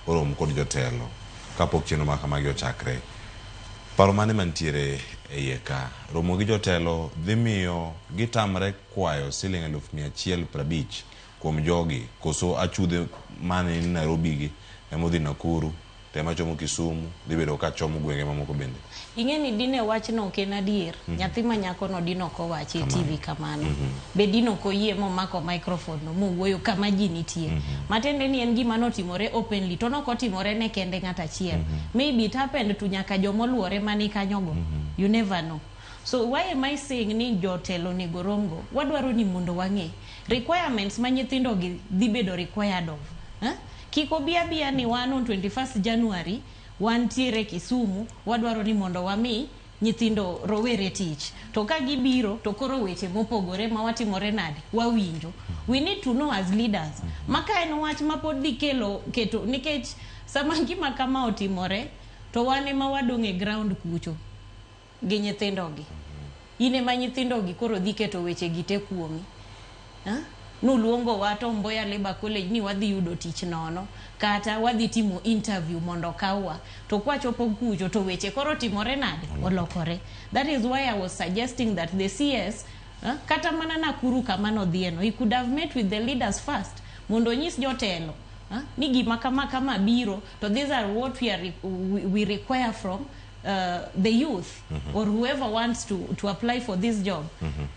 orom kod jotelo kapok chenro ma kamagi ochakre. Paro mane mantiere e iye ka? Romo gi jotelo dhi miyo gitamre kwayo siling 150,000 kuom jogi koso achudhe mane ni Nairobi gi ema odhi Nakuru to ema chomo Kisumu dhi bedo ka chomo gwenge mamoko bende. Ing'e ni dine wachno ok en adier, nyathi ma nyakono dine ok owache e TV kamano. Be dine ok oyie momako microphone no mowuoyo kama ji nitie. Matiende ni en gima notimore openly to nok otimore ne kende ng'at achiel. Maybe it happened to nyaka jomoluore mani kanyogo. You never know. So why am I saying ni jotelo onego romgo? Wadwaro ni mondo wang'e requirements ma nyithindo gi dhi bedo required of. Eh? Kik obi abiya ni wan on 21st January wantiere Kisumu wadwaro ni mondo wami nyithindo rowere tich to ka gibiro to koro weche mopogore ma watimore nade wawinjo we need to know as leaders ma ka en wach ma pod dhi kelo keto nikech sama gima kama otimore to wan ema wadong' e ground kucho gi nyithindogi in ema nyithindogi koro dhi keto weche gi te kuomi Ha? Nuluongo wa Tom Mboya Labour College ni wadhi yudo tich nono kata wadhi timo interview mondo okawwa to kwachopo kucho to weche koro timore nade olokore that is why I was suggesting that the CS kata mana Nakuru kama nodhieno he could have met with the leaders first mondo onyis jotelo ni gima kama kama biro to these are what we require from the youth or whoever wants to apply for this job,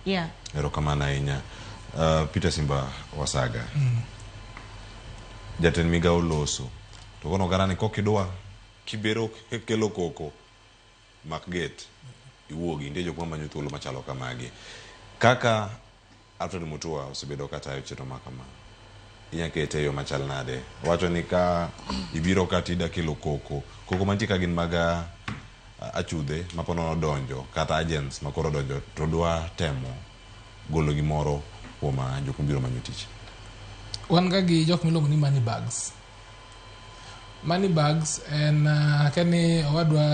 yeah. Erokamano ahinya. Peter Simba Wasaga. Jatend migao loso. To kono gara ni kokidwa kibero kelo koko mak gate iwuogi nitie jok mamanyo thuolo machalo kamagi. Kaka Alfred Mutua osebedo katayo chenro ma kama. Inya kete e yo machal nade? Owacho ni ka ibiro ka tida kelo koko. Koko mantie ka gin mag achudhe ma po nono donjo kata agents ma koro donjo to dwa temo golo gimoro kuom jok mobiro manyo tich. Wan ga gi jok miluongo ni money bags. Money bags en akia ni owadwa.